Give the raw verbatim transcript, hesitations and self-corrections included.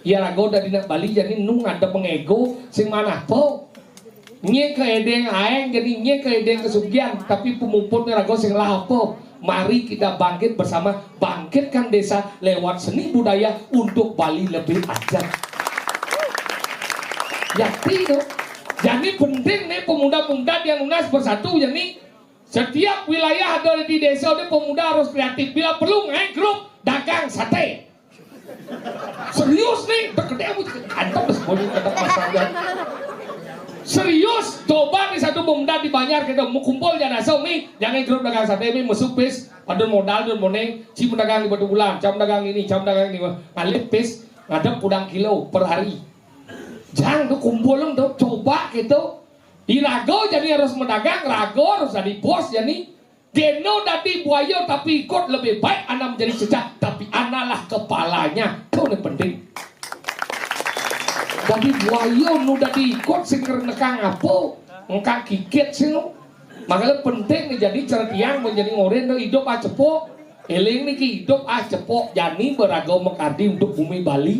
Ya raga dadi nak Bali jani nu ngadep ngego sing manah po. Nye ke edeng aeng jani nye ke edeng kesugihan, tapi pemuputnya raga sing lah apa? Mari kita bangkit bersama, bangkitkan desa lewat seni budaya untuk Bali lebih ajat. Yakti to. Jani penting nih pemuda-pemuda yang nunas bersatu jani. Setiap wilayah ada di desa ada pemuda harus kreatif. Bila perlu ngae grup dagang sate. Serius nih, dek gede aku antam bes boni kata pasarnya. Serius, coba nih satu pemuda di Banjar kita mau kumpul jana so mi, jangan grup dagang sate mi mesuk pis, pada modal dan moneng, si pedagang di Batu Bulan, cam dagang ini, cam dagang ini, ngalit pis, ngadep kudang kilo per hari. Jang tuh kumpul tuh, coba gitu. Irago jadi harus medagang, rago harus jadi bos jadi. Deno dadi buaya tapi ikut lebih baik ana menjadi cecak tapi analah kepalanya. Itu yang penting. Dadi buaya nu dadi ikut sing nekang apa? Engkang kikit sing nu. Makanya penting nih jadi cerdiang menjadi ngoren nu hidup ah cepok. Eling niki hidup ah cepok jani berago mekardi untuk bumi Bali.